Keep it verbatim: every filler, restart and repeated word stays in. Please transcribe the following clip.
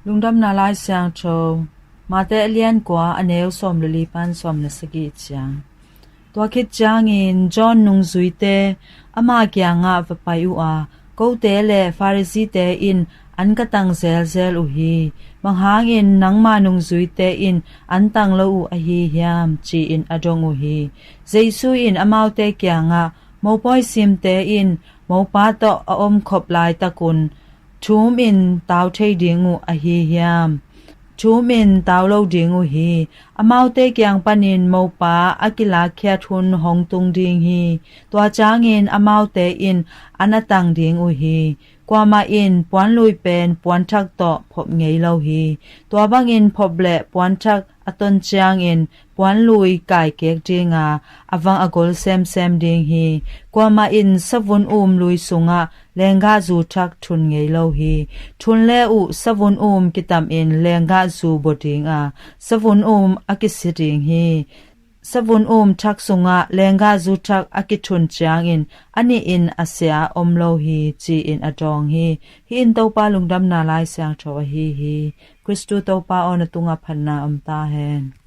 Lungdamna Lai Siangtho, Mate a lian kua, a neu sawm le li pan sawm le sagih ciang. Tua khit ciangin John nungzuite ama kiangah va pai uh a, kote le Pharisee-te in an ka tang zelzel uh hi. Bang hangin nangma nungzuite in an tang lo uh ahi hiam? Ci-in a dong uh hi. Jesu in amaute kiangah, mopawi simte in mopa tawh a om khop laitakun thum in tau thei ding uh ahi hiam? Thum in tau lo ding uh hi. Amaute kiang panin mopa a kilakkhiat hun hong tung ding hi. Tua ciangin amaute in an a tang ding uh hi. Kuamah in puanlui pen puanthak tawh phop ngei lo hi. Tua bangin phop le puanthak a ton ciangin puanlui kaikek dinga, a vang a gol semsem ding hi. Kuamah in savun um lui sungah lenggahzu thak thun ngei lo hi. Thun le uh savun um kitamin lenggahzu baw dinga, savun um a kisi ding hi. Savun um thak sungah lenggahzu thak a kithun ciangin a nih in a sia om lo hi, ci-in a dawng hi. Hih in Topa Lungdamna Lai Siangtho ahi hi. Khristu Topa aw, na tungah phatna om ta hen.